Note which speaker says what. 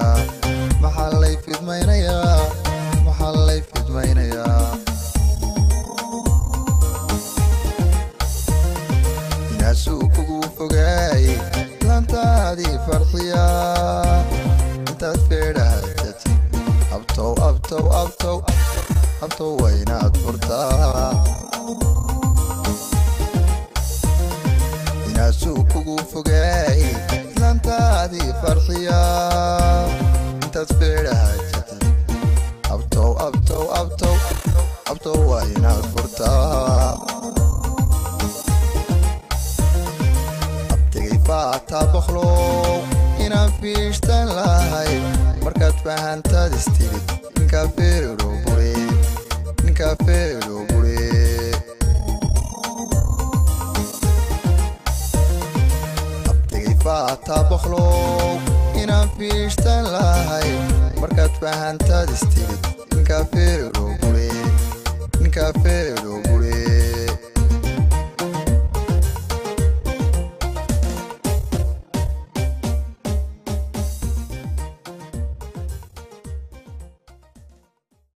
Speaker 1: fidmaynayaa? Maxaa lay fidmaynayaa? Maxaa lay fidmaynayaa? Inaasuu kugu fogaay lantaadii farxiya, intaad feedhahaysat abtow abtow abtow abtow waynaad furtaa. Inaasuu kugu fogaay lantaadii farxiya, intaad feedhahaysat abtow abtow abtow abtow waynaad furtaa. Abtigay faataa boqlow inaan fiishtan lahay, markaad fahantaad istirid ninkaa feero bure, ninkaa feero bure. Abtigay faataa boqlow inaan fiishtan lahay, markaad fahantaad istirid ninkaa feero bure, ninkaa feero bure.